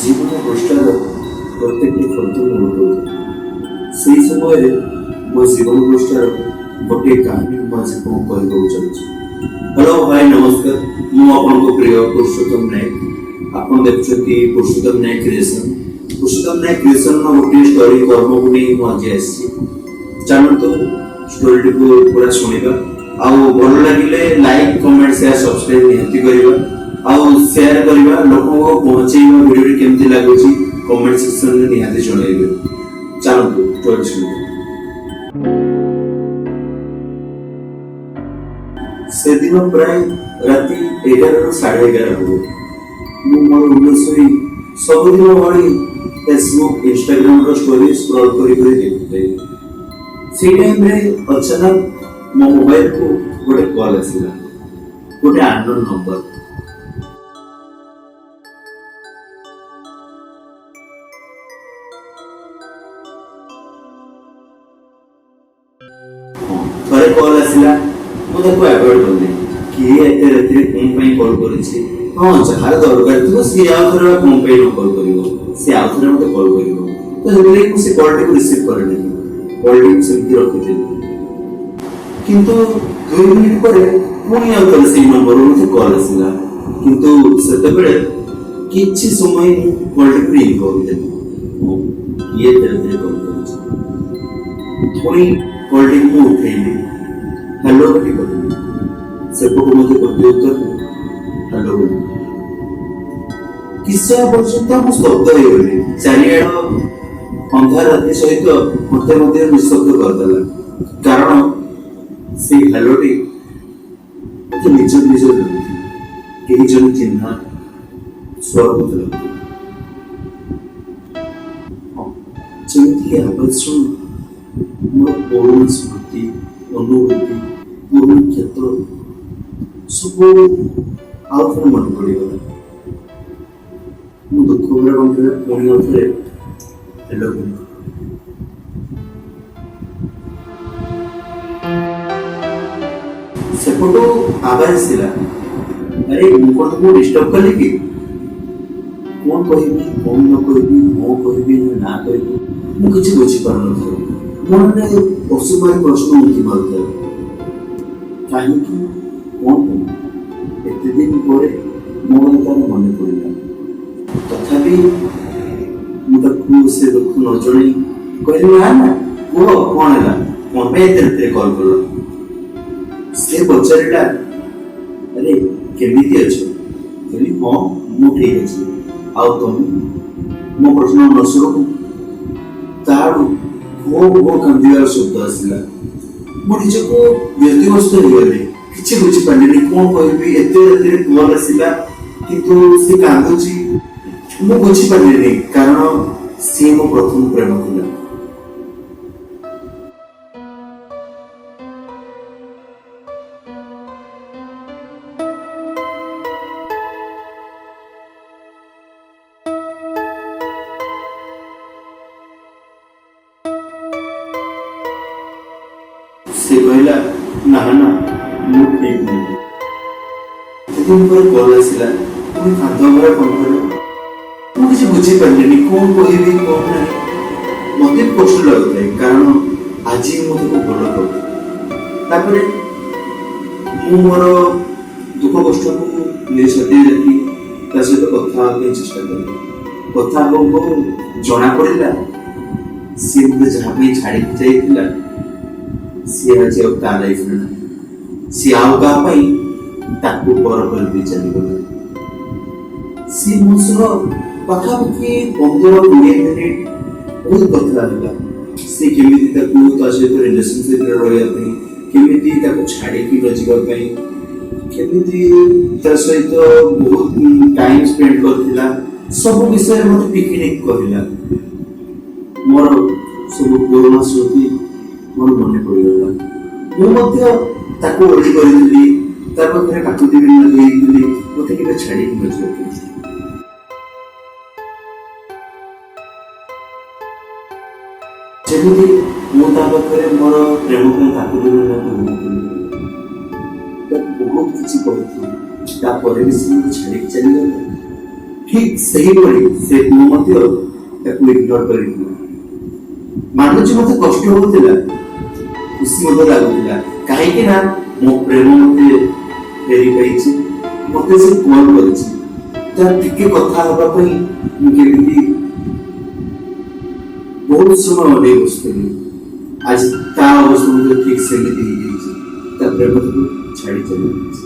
ଜୀବନ ପୃଷ୍ଠାର ପ୍ରତ୍ୟେକଟି ଫର୍ଦ୍ଦ ମୁଁ ଉଠଉଥିଲି। ସେଇ ସମୟରେ ମୋ ଜୀବନ ପୃଷ୍ଠାର ଗୋଟିଏ କାହାଣୀ ମୁଁ ଆଜି କଣ କହିବାକୁ ଚାହୁଁଛି। ହ୍ୟାଲୋ, ହାଇ, ନମସ୍କାର। ମୁଁ ଆପଣଙ୍କ ପ୍ରିୟ ପୁରୁଷୋତ୍ତମ ନାୟକ। ଆପଣ ଦେଖୁଛନ୍ତି ପୁରୁଷୋତ୍ତମ ନାୟକ କ୍ରିଏସନ। ପୁରୁଷୋତ୍ତମ ନାୟକ କ୍ରିଏସନର ଗୋଟିଏ ଷ୍ଟୋରି କର୍ମକୁ ନେଇ ମୁଁ ଆଜି ଆସିଛି। ଚାଲନ୍ତୁ, ଷ୍ଟୋରିଟିକୁ ପୁରା ଶୁଣିବା ଆଉ ଭଲ ଲାଗିଲେ ଲାଇକ୍, କମେଣ୍ଟ, ସେୟାର, ସବସ୍କ୍ରାଇବ ନିହାତି କରିବା ଆଉ ସେୟାର କରିବା, ଲୋକଙ୍କୁ ପହଞ୍ଚେଇବା। ଭିଡ଼ିଓଟି କେମିତି ଲାଗୁଛି କମେଣ୍ଟ ସେକ୍ସନରେ ନିହାତି ଜଣାଇବେ। ଚାଲନ୍ତୁ, ଷ୍ଟୋରି ଶୁଣିବା। ସେଦିନ ପ୍ରାୟ ରାତି 11ରୁ 11:30 ହବ। ମୁଁ ମୋର ରୁମରେ ଶୋଇ ସବୁଦିନ ଭଳି ଫେସବୁକ୍, ଇନଷ୍ଟାଗ୍ରାମର ଷ୍ଟୋରି ସ୍କ୍ରଲ୍ କରି କରି ଦେଖୁଥାଏ। ସେଇ ଟାଇମରେ ଅଚାନକ ମୋ ମୋବାଇଲକୁ ଗୋଟେ କଲ୍ ଆସିଲା, ଗୋଟେ ଅନନୋନ୍ ନମ୍ବର। ହଁ, ଥରେ କଲ୍ ଆସିଲା, ମୁଁ ତାକୁ ଆଭଏଡ୍ କଲି। କିଏ ଏତେ ରାତିରେ କଣ ପାଇଁ କଲ୍ କରିଛି? ହଁ, ଯାହାର ଦରକାର ଥିବ ସିଏ ଆଉ ଥରେ ବା କଣ ପାଇଁ ନ କଲ୍ କରିବ? ସିଏ ଆଉ ଥରେ ମତେ କଲ୍ କରିବ ତ। ସେଥିଲାଗି ମୁଁ ସେ କଲ୍ଟିକୁ ରିସିଭ୍ କରିନେଲି। କଲ୍ଟିକୁ ସେମିତି ରଖିଥିଲି। କିନ୍ତୁ 2 ମିନିଟ୍ ପରେ ପୁଣି ଆଉ ଥରେ ସେଇ ନମ୍ବରରୁ ମତେ କଲ୍ ଆସିଲା। କିନ୍ତୁ ସେତେବେଳେ କିଛି ସମୟ ମୁଁ କଲ୍ଟିକୁ ରିଙ୍ଗ କରିଦେଲି। ହଁ, କିଏ ଏତେ ରାତିରେ କଲ୍ କରିଛି? ପୁଣି କଲ୍ଟିକୁ ମୁଁ ଉଠେଇଲି। ହ୍ୟାଲୋ ବୋଲି କହିଲି। ସେପଟୁ ମୋତେ ପ୍ରତି ଉତ୍ତର ହ୍ୟାଲୋ ବୋଲି। କିଛି ସମୟ ପର୍ଯ୍ୟନ୍ତ ମୁଁ ସ୍ତବ୍ଧ ହେଇଗଲି। ଚାରିଆଡ଼ ଅନ୍ଧାର ରାତି ସହିତ ମତେ ମଧ୍ୟ ନିଃଶବ୍ଦ କରିଦେଲା, କାରଣ ସେଇ ହ୍ୟାଲୋଟି ମତେ ନିଜ ନିଜ ଲାଗୁଥିଲା। କେହି ଜଣେ ଚିହ୍ନା ସ୍ୱର ମତେ ଲାଗୁଥିଲା। ହଁ, ଯେମିତି ଆବାଜ ଶୁଣି ମୋର ପୁରୁଣା ସ୍ମୃତି, ଅନୁଭୂତି, ପୁରୁଣା କ୍ଷେତ୍ର ସବୁ ଆଉ ଥରେ ମନେ ପଡ଼ିଗଲା। ମୁଁ ଦୁଃଖ ଭରା କଣ୍ଠରେ ପୁଣି ଆଉ ଥରେ ହ୍ୟାଲୋ କହିଲି। ସେପଟୁ ଆବାଜ ଆସିଲା, "ଆରେ, ମୁଁ କଣ ତୁମକୁ ଡିଷ୍ଟର୍ବ କଲି କି?" କଣ କହିବି, କଣ ନ କହିବି, ହଁ କହିବି ନା ନା କହିବି, ମୁଁ କିଛି ବୁଝିପାରୁନଥିଲି। ମନରେ ଅସୁମାରୀ ପ୍ରଶ୍ନ ଉଙ୍କି ମାରୁଥାଏ। କାହିଁକି, କଣ ପାଇଁ ଏତେ ଦିନ ପରେ ମୋ କଥା ତାର ମନେ ପଡ଼ିଲା? ତଥାପି ମୁଁ ତାକୁ ସେ ଦୁଃଖ ନ ଜଣେଇ କହିଲି, "ନା ନା, କୁହ, କଣ ହେଲା? କଣ ପାଇଁ ଏତେ ରାତିରେ କଲ୍ କଲ?" ସେ ପଚାରିଲା, "ଆରେ, କେମିତି ଅଛ?" କହିଲି, "ହଁ, ମୁଁ ଠିକ ଅଛି, ଆଉ ତମେ?" ମୋ ପ୍ରଶ୍ନ ନ ଶୁଣୁ ତା ଆଡୁ ଭୋ ଭୋ କାନ୍ଦିବାର ଶବ୍ଦ ଆସିଲା। ମୁଁ ନିଜକୁ ବ୍ୟତିବ୍ୟସ୍ତ ହେଇଗଲି। କିଛି ବୁଝିପାରିଲିନି, କଣ କହିବି। ଏତେ ରାତିରେ କଲ୍ ଆସିଲା, କିନ୍ତୁ ସେ କାନ୍ଦୁଛି। ମୁଁ ବୁଝିପାରିଲିନି, କାରଣ ସିଏ ମୋ ପ୍ରଥମ ପ୍ରେମ ଥିଲା। ସେ କହିଲା, "ନା ନା, ମୁଁ ଠିକ ନାହିଁ।" ଏତେ ଦିନ ପରେ କଲ୍ ଆସିଲା, ପୁଣି କାନ୍ଦ ଭରା କଣ୍ଠରେ। ମୁଁ କିଛି ବୁଝିପାରିଲିନି, କଣ କହିବି, କଣ ନାହିଁ। ମତେ ବି କଷ୍ଟ ଲାଗୁଥାଏ, କାରଣ ଆଜି ମୁଁ ତାକୁ ଭଲ ପାଉଥିଲି। ତାପରେ ମୁଁ ମୋର ଦୁଃଖ କଷ୍ଟକୁ ନିଜ ସାଥିରେ ରଖି ତା ସହିତ କଥା ହେବା ପାଇଁ ଚେଷ୍ଟା କଲି। କଥା ହଉ ହଉ ଜଣା ପଡ଼ିଲା, ସିଏ ମୋତେ ଯାହା ପାଇଁ ଛାଡ଼ିକି ଯାଇଥିଲା, ସିଏ ଆଜି ଆଉ ତା ଲାଇଫରେ ନାହିଁ। ସିଏ ଆଉ କାହା ପାଇଁ ତାକୁ ପର କରିଦେଇ ଚାଲିଗଲା। ସିଏ ମୋ ସହ ପାଖାପାଖି 15-20 ମିନିଟ୍ ବହୁତ କଥା ହେଲା। ସେ କେମିତି ତାକୁ ତା ସହିତ ରିଲେସନସିପରେ ରହିବା ପାଇଁ, କେମିତି ତାକୁ ଛାଡ଼ିକି ନ ଯିବା ପାଇଁ, କେମିତି ତା ସହିତ ବହୁତ ଟାଇମ୍ ସ୍ପେଣ୍ଡ କରିଥିଲା, ସବୁ ବିଷୟରେ ମତେ ଟିକିନିଖି କହିଲା। ମୋର ସବୁ ପୁରୁଣା ସ୍ମୃତି ମୋର ମନେ ପଡ଼ିଗଲା। ମୁଁ ମଧ୍ୟ ତାକୁ ଓଳି କରିଥିଲି, ତା ପାଖରେ କାକୁତି ମିନତି ହେଇଥିଲି ମତେ କେବେ ଛାଡ଼ିକି ନ ଯିବା ପାଇଁ। ଯେମିତି ମୁଁ ତା ପାଖରେ ମୋର ପ୍ରେମ ପାଇଁ କାକୁତି ମିନତି ହଉଥିଲି, ତାକୁ ବହୁତ କିଛି କହିଥିଲି, ତାପରେ ବି ସେ ମୋତେ ଛାଡ଼ିକି ଚାଲିଗଲା। ଠିକ୍ ସେହିଭଳି ସେ ପୁଅ ମଧ୍ୟ ତାକୁ ଇଗ୍ନୋର କରିଥିଲା। ମାନୁଛି, ମତେ କଷ୍ଟ ହଉଥିଲା, ଖୁସି ମଧ୍ୟ ଲାଗୁଥିଲା, କାହିଁକି ନା ମୋ ପ୍ରେମ ମତେ ଫେରି ପାଇଛି। ମତେ ସେ କଲ୍ କରିଛି ତାର ଟିକେ କଥା ହେବା ପାଇଁ। ମୁଁ କେମିତି ବହୁତ ସମୟ ଅନେଇ ବସିଥିଲି। ଆଜି ତା ଅବସ୍ଥା ମଧ୍ୟ ଠିକ ସେମିତି ହେଇଯାଇଛି। ତା ପ୍ରେମ ତାକୁ ଛାଡ଼ି ଚାଲି ଯାଇଛି।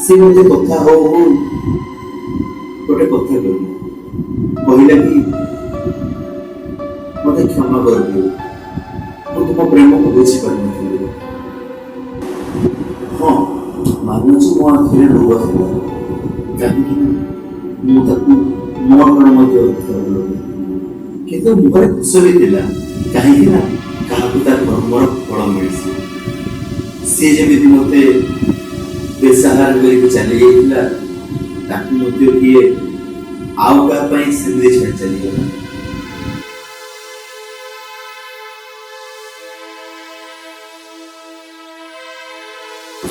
ସେ ମତେ କଥା ହଉ ହଉ ଗୋଟେ କଥା କହିଲା। କହିଲା କି, ମତେ କ୍ଷମା କରିଦିଅ, ମୁଁ ତୁମ ପ୍ରେମକୁ ବୁଝିପାରିନଥିଲି। ହଁ, ମାନୁଛି, ମୋ ଆଖିରେ ଲୁହ ଥିଲା, କାହିଁକି ନା ମୁଁ ତାକୁ ମୋ ଠାରୁ ମଧ୍ୟ ଅଧିକ ଭଲ ପାଉଥିଲି। କିନ୍ତୁ ମୁହଁରେ ଖୁସି ବି ଥିଲା, କାହିଁକି ନା କାହାକୁ ତା କର୍ମର ଫଳ ମିଳିଛି। ସିଏ ଯେମିତି ମତେ ବେସାହାର କରିକି ଚାଲି ଯାଇଥିଲା, ତାକୁ ମଧ୍ୟ କିଏ ଆଉ କାହା ପାଇଁ ସେମିତି ଛାଡ଼ି ଚାଲିଗଲା।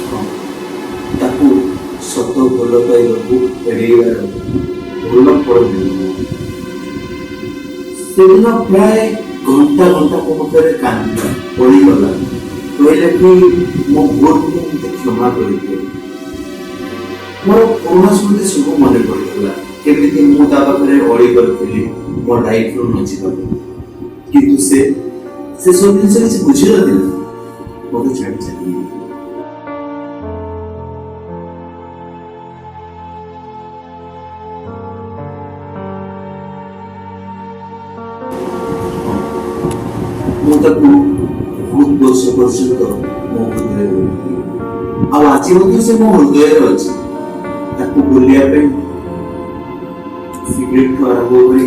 ହଁ, ତାକୁ ସତ ଭଲ ପାଇବାକୁ ଏଡ଼େଇବାର ଭଲ ଫଳ ମିଳିଲା। ସେଦିନ ପ୍ରାୟ ଘଣ୍ଟା ଘଣ୍ଟା ମୋ ପାଖରେ କାନ୍ଦିଲା, ପଡ଼ିଗଲା। କହିଲା କି, ମୋ ଭୁଲକୁ ମତେ କ୍ଷମା କରିଦିଅ। ମୋର ପୁରୁଣା ସ୍ମୃତି ସବୁ ମନେ ପଡ଼ିଗଲା, କେମିତି ମୁଁ ତା ପାଖରେ ଅଳି କରିଥିଲି ମୋ ଲାଇଫରୁ ନ ଯିବା ପାଇଁ। କିନ୍ତୁ ସେ ସେସବୁ ଜିନିଷ କିଛି ବୁଝିନଥିଲା, ମତେ ଛାଡ଼ି ଚାଲିଯାଇଥିଲା। ହଁ, ମୁଁ ତାକୁ ବହୁତ ବର୍ଷ ପର୍ଯ୍ୟନ୍ତ ମୋ ହୃଦୟରେ ରଖିଥିଲି ଆଉ ଆଜି ମଧ୍ୟ ସେ ମୋ ହୃଦୟରେ ଅଛି। ତାକୁ ଭୁଲିବା ପାଇଁ ସିଗରେଟଠୁ ଆରମ୍ଭ କରି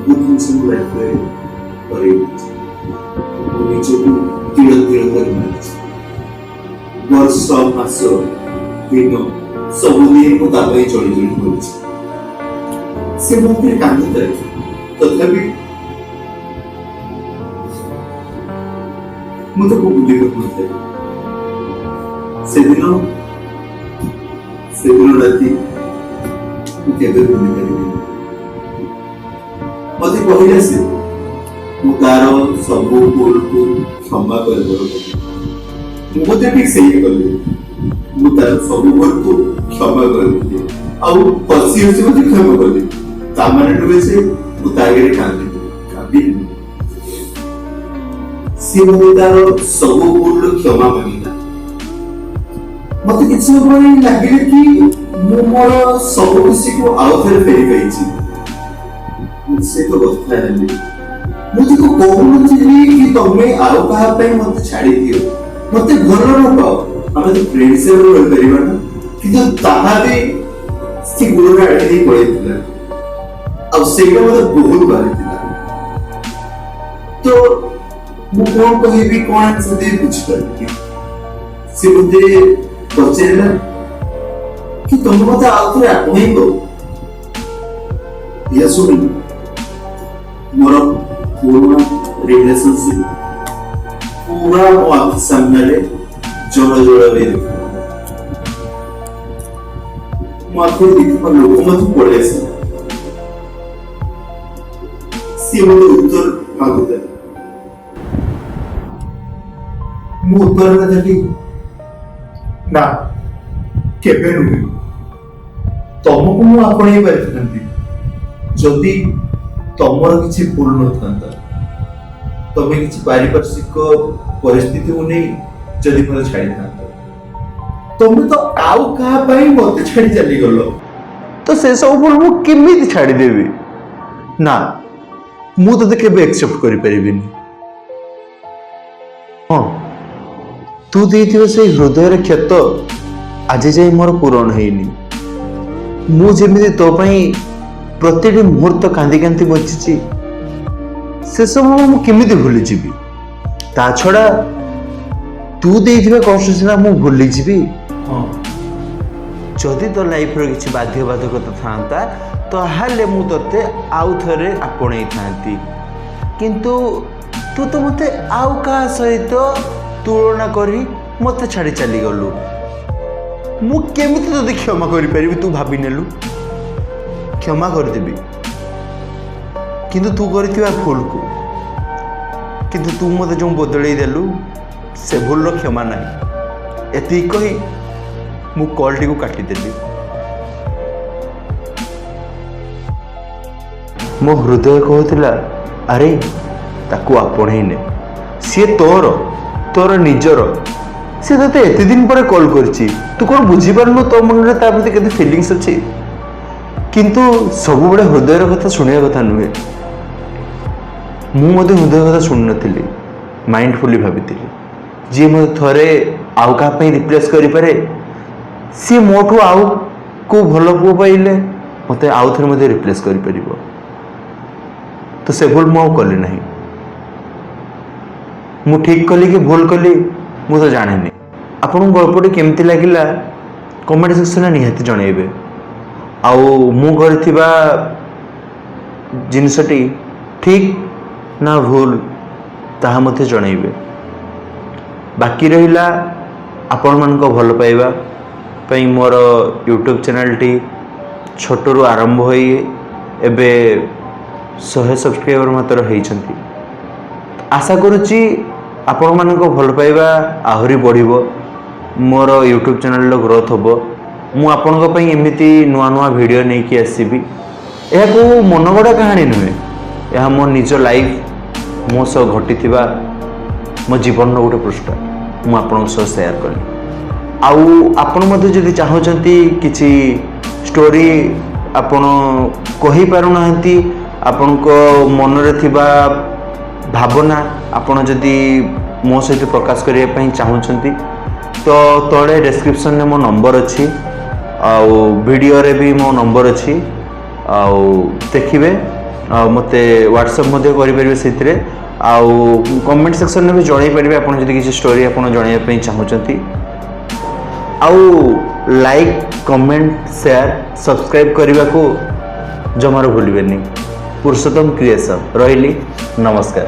ବହୁତ ଜିନିଷ ମୋ ଲାଇଫରେ କରେଇ ଦେଇଛି। ମୁଁ ନିଜକୁ ତିଳ ତିଳ କରି ମାରିଛି। ବର୍ଷ, ମାସ, ଦିନ ସବୁଦିନ ମୁଁ ତା ପାଇଁ ଜଳି ଜଳି ମରିଛି। ସେ ମୋ ଉପରେ କାନ୍ଦୁଥାଏ, ତଥାପି ମୁଁ ତାକୁ ଭୁଲି ପାରୁନଥାଏ। ସେଦିନ ରାତି ମୁଁ କେବେ ଭୁଲି ପାରିବିନି। ମତେ କହିଲା ସେ, ମୁଁ ତାର ସବୁ ଭୁଲକୁ କ୍ଷମା କରିଦେବ। ମୁଁ ମଧ୍ୟ ଠିକ ସେଇଆ କଲି। ମୁଁ ତାର ସବୁ ଭୁଲକୁ କ୍ଷମା କରିଦେଲି ଆଉ ହସି ହସି ମଧ୍ୟ କ୍ଷମା କଲି। ତା ମାନେ ନୁହେଁ ଯେ ମୁଁ ତା ଆଗରେ କାନ୍ଦିଲି। କାନ୍ଦିଲି। ସିଏ ମତେ ତାର ସବୁ ଭୁଲର କ୍ଷମା ମାଗିଲା। ମତେ କିଛି ସମୟ ପାଇଁ ଲାଗିଲା କି ମୁଁ ମୋର ସବୁ ଖୁସିକୁ ଆଉ ଥରେ ଫେରି ପାଇଛି। ମୁଁ ସହିତ କଥା ହେଲି। ମୁଁ ତାକୁ କହୁନଥିଲି କି ତମେ ଆଉ କାହା ପାଇଁ ମତେ ଛାଡି ଦିଅ, ମତେ ଭଲ ନ ପାଅ, ଆମେ ତ ଫ୍ରେଣ୍ଡ ହିସାବରେ ରହିପାରିବା ନା? କିନ୍ତୁ ତାହା ବି ସେ ଗୋଡରେ ଆଡ଼େଇ ଦେଇ ପଳେଇଥିଲା ଆଉ ସେଇଟା ମତେ ବହୁତ ବାଧିଥିଲା। ତ ମୁଁ କଣ କହିବି, କଣ ଆନ୍ସର ଦେବି ବୁଝିପାରିଲିନି। ସେ ମତେ ପଚାରିଲା କି, ତମେ ମତେ ଆଉ ଥରେ ଆପଣେଇବ? ଏହା ଶୁଣି ମୋର ପୁରୁଣା ରିଲେସନସିପ ପୁରା ମୋ ଆଖି ସାମ୍ନାରେ ଜଳ ଜଳ ହୋଇ ଦେଖାଗଲା। ମୋ ଆଖିରେ ଦେଖିବା ଲୋକ ମଧ୍ୟ ପଳେଇ ଆସିଲା। ସିଏ ମତେ ଉତ୍ତର ମାଗୁଥାଏ। ମୁଁ ଉତ୍ତରରେ ଦେଲି, ନା, କେବେ ନୁହେଁ। ତମକୁ ମୁଁ ଆପଣେଇ ପାରିଥାନ୍ତି ଯଦି ତମର କିଛି ଭୁଲ ନଥାନ୍ତା, ତମେ କିଛି ପାରିପାର୍ଶ୍ୱିକ ପରିସ୍ଥିତିକୁ ନେଇ ଯଦି ମତେ ଛାଡ଼ିଥାନ୍ତ। ତମେ ତ ଆଉ କାହା ପାଇଁ ମତେ ଛାଡ଼ି ଚାଲିଗଲ, ତ ସେସବୁ ଭୁଲ ମୁଁ କେମିତି ଛାଡ଼ିଦେବି? ନା, ମୁଁ ତତେ କେବେ ଆକ୍ସେପ୍ଟ କରିପାରିବିନି। ହଁ, ତୁ ଦେଇଥିବା ସେଇ ହୃଦୟର କ୍ଷତ ଆଜି ଯାଇ ମୋର ପୂରଣ ହେଇନି। ମୁଁ ଯେମିତି ତୋ ପାଇଁ ପ୍ରତିଟି ମୁହୂର୍ତ୍ତ କାନ୍ଦି କାନ୍ଦି ବଞ୍ଚିଛି, ସେସବୁ ମୁଁ କେମିତି ଭୁଲିଯିବି? ତା ଛଡ଼ା ତୁ ଦେଇଥିବା କଷ୍ଟ ସିନା ମୁଁ ଭୁଲିଯିବି। ହଁ, ଯଦି ତୋ ଲାଇଫରେ କିଛି ବାଧ୍ୟବାଧକତା ଥାନ୍ତା, ତାହେଲେ ମୁଁ ତୋତେ ଆଉ ଥରେ ଆପଣେଇଥାନ୍ତି। କିନ୍ତୁ ତୁ ତ ମୋତେ ଆଉ କାହା ସହିତ ତୁଳନା କରି ମୋତେ ଛାଡ଼ି ଚାଲିଗଲୁ। ମୁଁ କେମିତି ତୋତେ କ୍ଷମା କରିପାରିବି, ତୁ ଭାବି ନେଲୁ? କ୍ଷମା କରିଦେବି, କିନ୍ତୁ ତୁ କରିଥିବା ଭୁଲକୁ, କିନ୍ତୁ ତୁ ମୋତେ ଯେଉଁ ବଦଳେଇ ଦେଲୁ ସେ ଭୁଲର କ୍ଷମା ନାହିଁ। ଏତିକି କହି ମୁଁ କଲ୍ଟିକୁ କାଟିଦେଲି। ମୋ ହୃଦୟ କହୁଥିଲା, ଆରେ ତାକୁ ଆପଣେଇ ନେ, ସିଏ ତୋର, ତୋର ନିଜର। ସେ ତୋତେ ଏତେ ଦିନ ପରେ କଲ୍ କରିଛି, ତୁ କ'ଣ ବୁଝିପାରୁନୁ ତୋ ମନରେ ତା ପ୍ରତି କେତେ ଫିଲିଙ୍ଗସ୍ ଅଛି? କିନ୍ତୁ ସବୁବେଳେ ହୃଦୟର କଥା ଶୁଣିବା କଥା ନୁହେଁ। ମୁଁ ମଧ୍ୟ ହୃଦୟ କଥା ଶୁଣିନଥିଲି, ମାଇଣ୍ଡଫୁଲି ଭାବିଥିଲି ଯିଏ ମୋତେ ଥରେ ଆଉ କାହା ପାଇଁ ରିପ୍ଲେସ୍ କରିପାରେ, ସିଏ ମୋଠୁ ଆଉ କେଉଁ ଭଲ ପୁଅ ପାଇଲେ ମୋତେ ଆଉ ଥରେ ମଧ୍ୟ ରିପ୍ଲେସ୍ କରିପାରିବ। ତ ସେ ଭୁଲ ମୁଁ ଆଉ କଲି ନାହିଁ। ମୁଁ ଠିକ୍ କଲି କି ଭୁଲ କଲି ମୁଁ ତ ଜାଣିନି। ଆପଣଙ୍କୁ ଗଳ୍ପଟି କେମିତି ଲାଗିଲା କମେଣ୍ଟ ସେକ୍ସନରେ ନିହାତି ଜଣାଇବେ। ଆଉ ମୁଁ କରିଥିବା ଜିନିଷଟି ଠିକ୍ ନା ଭୁଲ ତାହା ମଧ୍ୟ ଜଣାଇବେ। ବାକି ରହିଲା ଆପଣମାନଙ୍କ ଭଲ ପାଇବା ପାଇଁ ମୋର ୟୁଟ୍ୟୁବ୍ ଚ୍ୟାନେଲ୍ଟି ଛୋଟରୁ ଆରମ୍ଭ ହୋଇ ଏବେ 100 ସବସ୍କ୍ରାଇବର ମାତ୍ର ହେଇଛନ୍ତି। ଆଶା କରୁଛି ଆପଣମାନଙ୍କ ଭଲ ପାଇବା ଆହୁରି ବଢ଼ିବ, ମୋର ୟୁଟ୍ୟୁବ୍ ଚ୍ୟାନେଲ୍ର ଗ୍ରୋଥ୍ ହେବ। ମୁଁ ଆପଣଙ୍କ ପାଇଁ ଏମିତି ନୂଆ ନୂଆ ଭିଡ଼ିଓ ନେଇକି ଆସିବି। ଏହା କେଉଁ ମନଗଢ଼ା କାହାଣୀ ନୁହେଁ, ଏହା ମୋ ନିଜ ଲାଇଫ୍, ମୋ ସହ ଘଟିଥିବା ମୋ ଜୀବନର ଗୋଟେ ପୃଷ୍ଠା ମୁଁ ଆପଣଙ୍କ ସହ ସେୟାର କଲି। ଆଉ ଆପଣ ମଧ୍ୟ ଯଦି ଚାହୁଁଛନ୍ତି କିଛି ଷ୍ଟୋରି ଆପଣ କହିପାରୁନାହାନ୍ତି, ଆପଣଙ୍କ ମନରେ ଥିବା ଭାବନା ଆପଣ ଯଦି ମୋ ସହିତ ପ୍ରକାଶ କରିବା ପାଇଁ ଚାହୁଁଛନ୍ତି, ତ ତଳେ ଡେସ୍କ୍ରିପସନ୍ରେ ମୋ ନମ୍ବର ଅଛି, ଆଉ ଭିଡ଼ିଓରେ ବି ମୋ ନମ୍ବର ଅଛି, ଆଉ ଦେଖିବେ, ଆଉ ମୋତେ ହ୍ୱାଟ୍ସଆପ୍ ମଧ୍ୟ କରିପାରିବେ ସେଥିରେ, ଆଉ କମେଣ୍ଟ ସେକ୍ସନରେ ବି ଜଣାଇ ପାରିବେ ଆପଣ ଯଦି କିଛି ଷ୍ଟୋରି ଆପଣ ଜଣାଇବା ପାଇଁ ଚାହୁଁଛନ୍ତି। ଆଉ ଲାଇକ୍, କମେଣ୍ଟ, ସେୟାର, ସବସ୍କ୍ରାଇବ୍ କରିବାକୁ ଜମାରୁ ଭୁଲିବେନି। ପୁରୁଷୋତ୍ତମ କ୍ରିଏସନ୍ ରହିଲି, ନମସ୍କାର।